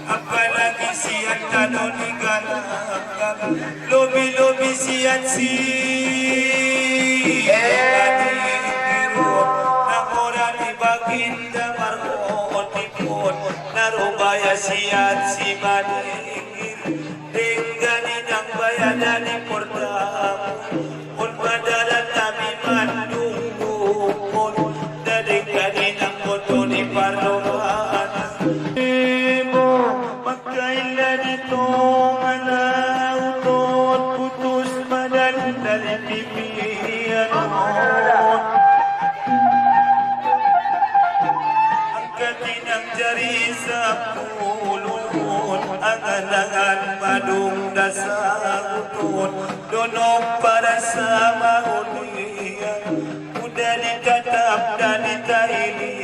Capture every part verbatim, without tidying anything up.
Apalagi sian tano ni Galang, lobi-lobi sian si Adi Irun, namora ni Baginda Markoni pun, narubaya sian si Mani. Dengkaninang baya dadi portamo, on madarat ami mandunggu, on dadi kaninang oto ni parloman. Imo makaila di tongana utot putus badan dari pipian on. Angkatinang jari sapulu, angan-angan madung dasa uton, dono parasa maulian, uda di tatap dan di taili,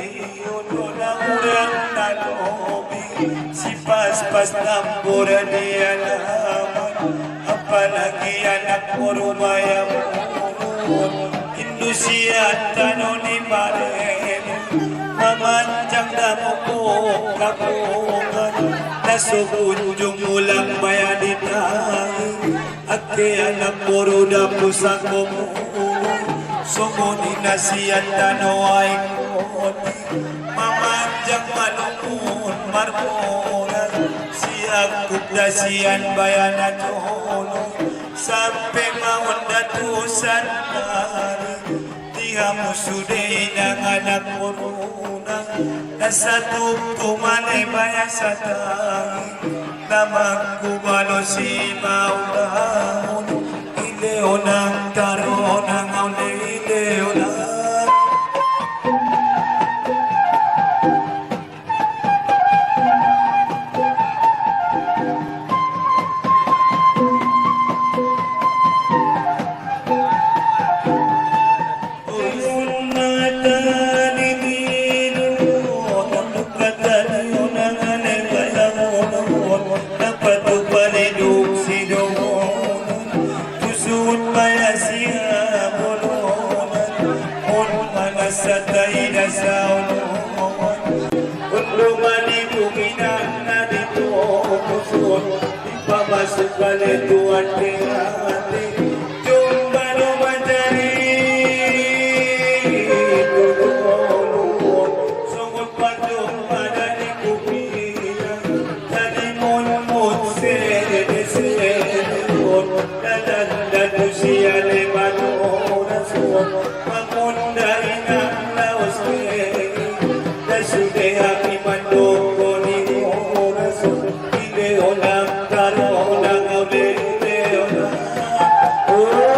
uda na uren na lobi, si pas-pas nambur di alaman, apalagi anak porubaya murun. Indusian tano ni Marem, mamanjang da mukuk kapungan, na so kunjung ulang baya di tahi, ake anak poru da pusako murun, songon i na sian tano ai koni, mamanjang malungun marmura, sian kuda sian baya na tolong. Sampe maunda tu sandari, tiha musu de inang anak korona, na satu kumane baya satangi, na mangku balosi maunda, ile onang tarona, ngau le ile onang. Tusun baya sia bolonan, on mana satai da saonon. Undo mani kuminan na di to kusun, di pamasuk bale tuan tengate. Jumba no manjari tutulun, songon patung madani kupian. Jadi monmon sede-sede on, datang datu sia lewat orason, mangundari nang laos keri, dasude api mandoko ni orason, ile onang tarona ngau le ile onang. Ora.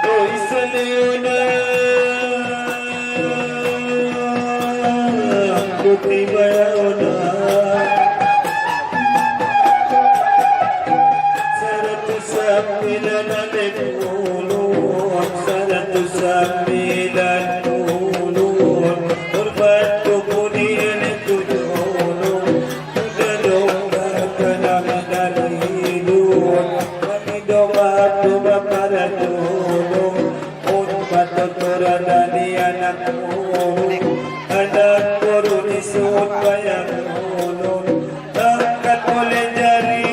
Oy, saliona, kuti bayaona. Saratus sambilan ale tulun, saratus sambilan tulun. Urban tukuni ale tulun. Uda dong kata nami dalilun. Kami dong atu makaratulun. Un patuturan dani anak boru, anak boru ni sut bayakulun. Angkat boleh jari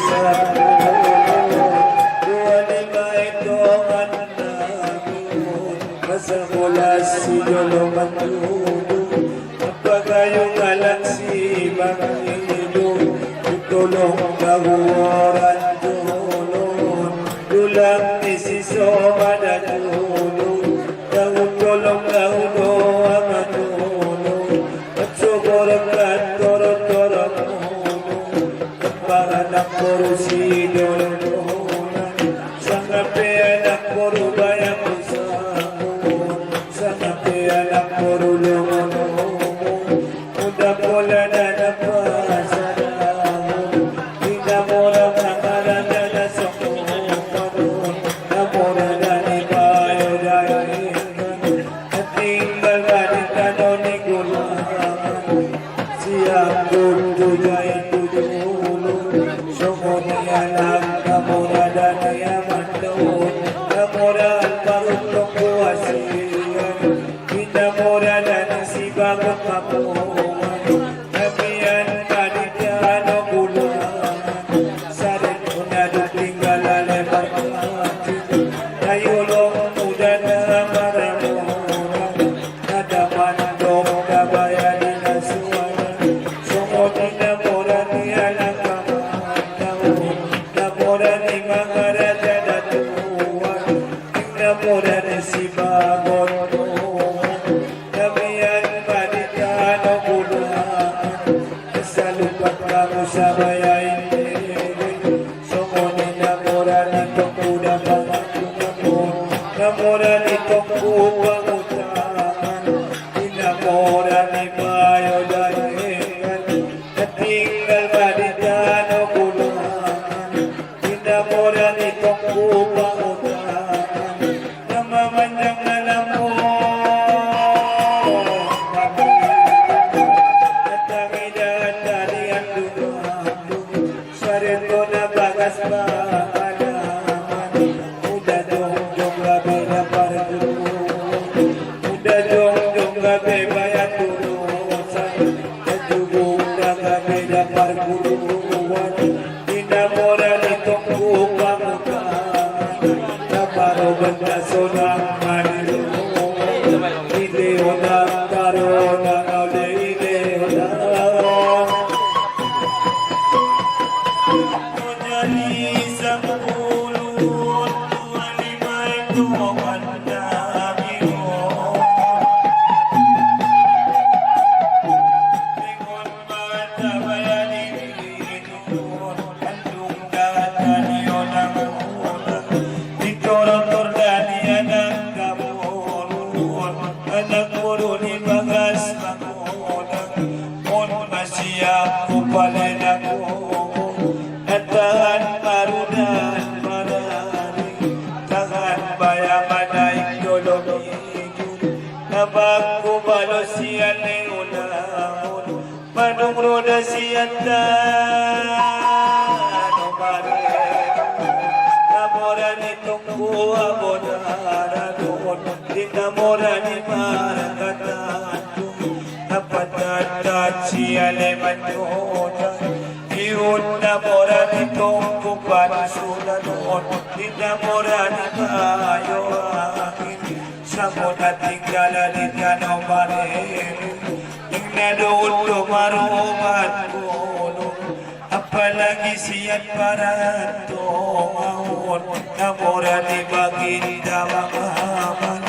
sapulun. Dua lima itungan namun. Masa bola si dolo matudu. Pagayung alang si Bang Idu, tulung kaguran tulung, dulang ni si Somada tulung, kau tulung kau doa matulung, at sugor ka toro-toro tulung, kembangan anak boru si dolo tulung, sangape anak boru bayang usaha. Sangape anak boru longo-longo, uda pola dana pasarahun. Ina mora mangara dana sokopanun. Na mora dani bayo dani. Tinggal badi tano ni gulangan. Siang kutu jai tujuh ulun. Sumuni anak na mora dani aman daun. Na mora almarhum tongku asian. Ina mora dani si bagun makuan. Namian kadita no gulangan. Sarit kuna duk tinggal ale barkati. Tayulung uda na mara-mora. Kada mandok kabaya dina suara. Songo dina mora ni anak kaman taun. Na mora ni mangaraja datuan. Ina mora ni si bagon. Namian kadita no gulangan. Salupat kamu sabaya ini. Songo ni na mora ni tongku da pangaku-ngaku. Na mora ni tongku pangutangan. Ina mora ni bayo daengan. Tinggal kadita no gulangan. Ina mora ni tongku pangutangan. Nama manjang na lambo. Tangi dan dari andu-andu. Sareto na bagas pangalaman. Uda jongjong gabe da parguru. Uda jongjong gabe bayar turusan. Kajubung da gabe da parguruan. Ina mora ni tongku pangutangan. Taparo benda sonang maniru. Ide onang taro nang ale ide onang. Nyari sapulun dua lima itungan namun. Dengan mata bayani. Andung data ni onang-onang, ditorotor dani anak kabolon, anak boru ni bagas mangonang, mon masiak ku palenak ongo, natahan marudan marari, tahan baya manaik dolok igun, nabak ku balo sian ne ulangon. Manung roda sian tano mare. Na mora ni tongku abonaranun. Di na mora ni marakatanun. Na patatan sian le manyoda. Iun na mora ni tongku pansulanun. Di na mora ni bayo angin. Samo na tinggal di tano mare. Ing na doon do marobat kono, apalagi sian paranto maun, na mora ni baginda mangaman,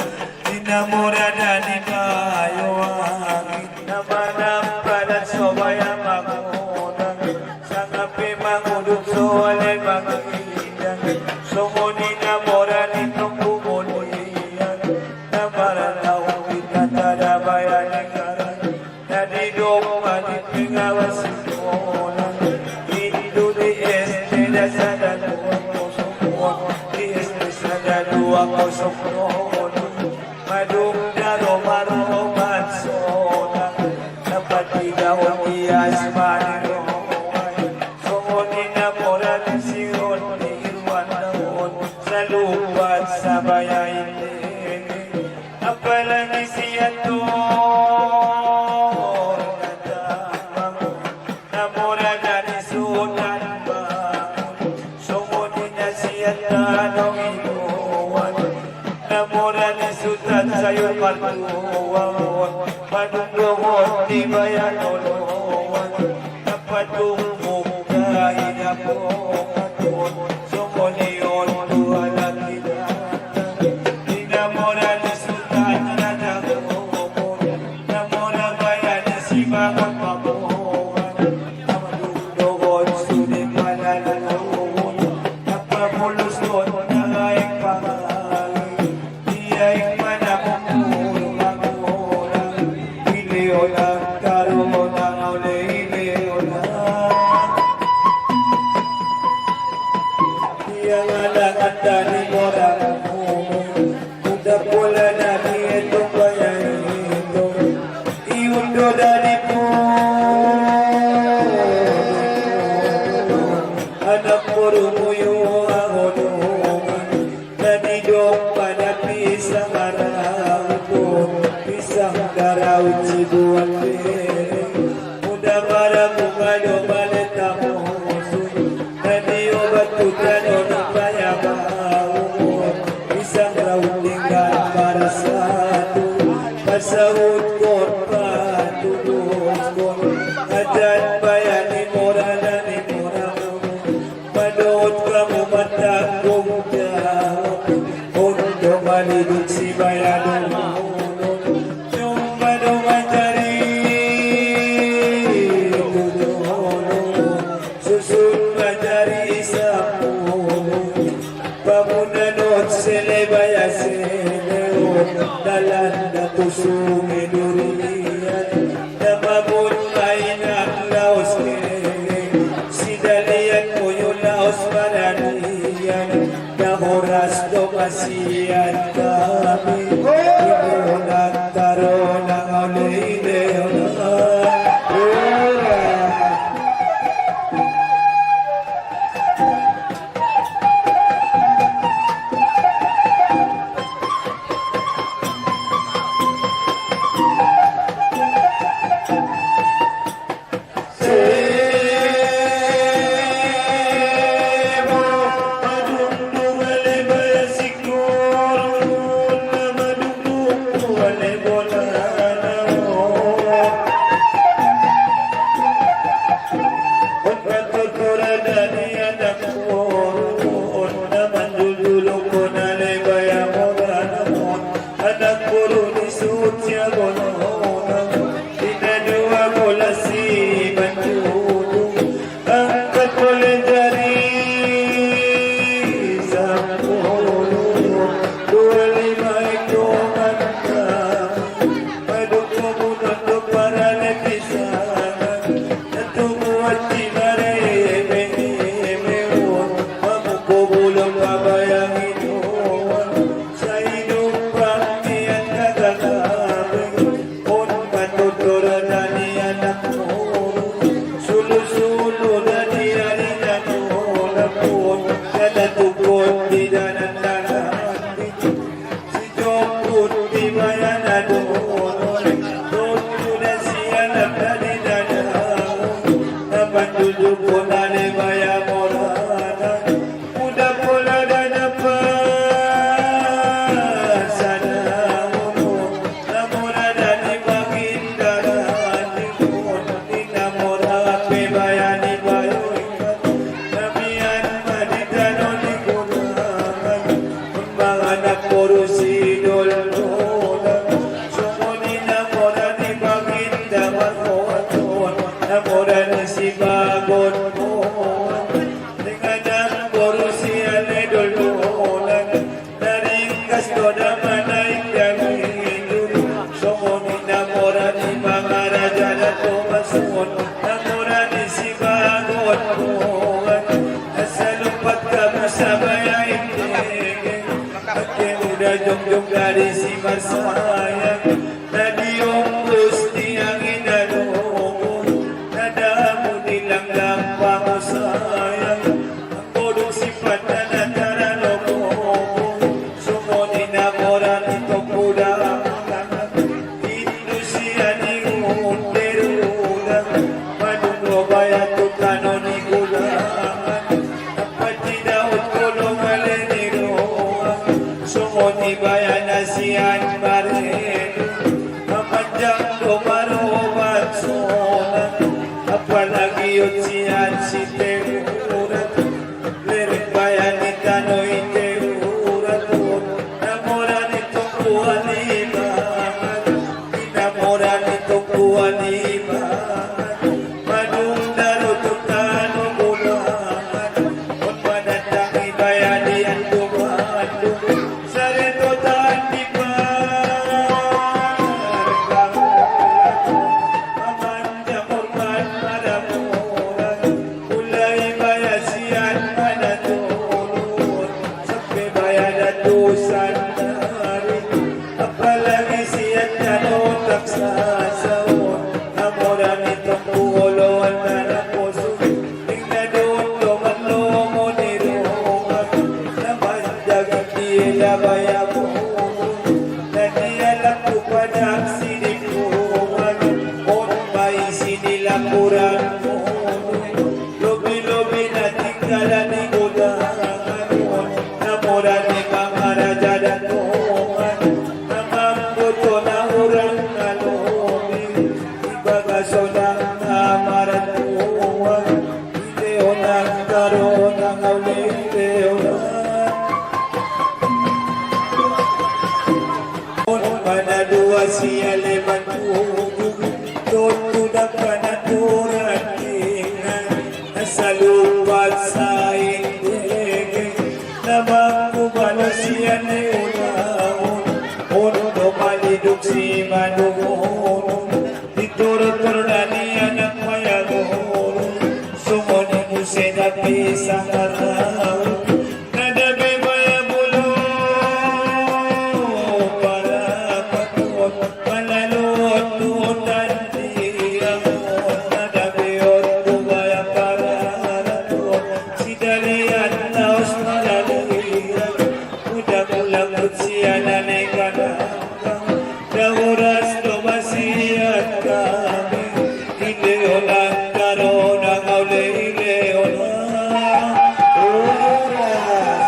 di na mora dani bayo angin, na manampadan so baya mangonang, sangape manguduk so ale baginda, songo ni Namora ni tongku molian, namara tau kita tada baya negara. Nadi dong mani pengawas sekolah. Itu di S D dasar dua kosong, di S D dasar dua kosong. Madung daro maro mansona. Napati daun ias mani roai. Songon i namora ni si Roni Irwan daun. Salupa sabaya ini. Apalagi si Ator kata bangun. Namora dari Sutan bangun. Songon i na si Ator nong inuan. Namora ni Sutan Sayur partuangon. Padung dohot di bayan oloan. Napatung buka ida pokaton. Songon i on dua laki datang. Di namora ni Sutan na dagohon. Namora bayan ni si bangun pamoan. Padung dohot sude pananahon. Napamulus on na aek pangai. Di aek mana mumulu akola. Ileona karona ole ileona. Dia ngana kata ni mora. Uda pola na di eto baya eto. Iundo dari pu. Anak poru muyu ahono. Nadi dong pada pisang arauto, pisang darau cibuan. Muda mara mungado maleta mosu. Nadi obat kutano nang baya bau. Pisang rau tinggal mara satu. Pasaut kota tudukon. Adat baya ni mora na ni mora. Padot kamu matanggung jawab. Untuk maliduksi baya dulu. Cuma do mancari tujuan. Susun mancari sapu. Pamunan ot sele baya sele ot. Dalan datu sunge durian. Namabut mainan laos kene. Sidalian muyu laos baranian. Nahoras do masian kami. Ibu nak tarona ngau leile. Ora. Anak boru ni Sutia Bonona, ina dua bola si bantudu, angkat boleh jari sampulu, dua lima itu mantap. Madung komunan do para lepisangan, natu muat di mare eme-eme un, mamuko bulung pabayang inuan. Saidup pangkian kagagabeng, on patutur dani anak nuru. Sulu-sulu dani ari nanu lapun, kada tukun di danan danan. Si jokut di bayan adun, tutu dasi anak dani danan. Napan tujuh pun dani bayan moranan. Uda pola dana pasada unu, namora dani baginda dani un, di namora pe bayani bayu ikan, namian maditano di gunangan, un bangana porusi doldolan, sumuni namora di baginda marmoton, namora ni si bagon mon. Dengan boru si ale doldolan, Jong-jong dari si marsayang, na di ongkus di angin na dogol, na damu di langgang pangosayang, anggo dung si patana tara logogol, songon i na moran i tongkuda. Indu sian i gunderuda, madung do baya tu tano ni gudangan, na pati daot kolong ale ni roha, songon i baya na sian baredo, mamanjang do marobat sonan, apalagi ot sian Siterurat. Lereng baya ni tano i Terurat, na moran i tongkuan i bangat, na moran i tongkuan i bangat, madung daro tu tano gudangan, on manatang i baya di andung-andung, sarito tandi parkang, pamanjang hormat maramoran. Mulai baya sian manatolon sampe baya datu sandari, apalagi sian tano taksasaon, na moran i tongkuan oloan na naposo, ning na dondo manongo ni roha, na manjagi di ela baya bono, na di anak tu padak si di kuan, on mai si di lapuran bono. Lobi-lobi na tinggalan i gudangan, na moran i mangaraja datongan, na mamboto na hurang na lobi, i bagas onang na maratuan, i leonan karonan au leonan. On mana dua si ale mantudu, tontu dang panaturan tinggal, na salupat saindege, na mangku balo sian ne ulaon, on do maliduk si manuhon, di torotor dani anak mayagoron, songon i muse dapi sangarau. Na dabe baya bulu parapatuon, malalot tu tandiangon, na dabe otu baya pararaton, si dalian laos madalian, uda mulakut sian ane kanangkang, da horas do masiat kami, i leonan karonan au le i leonan. Horas.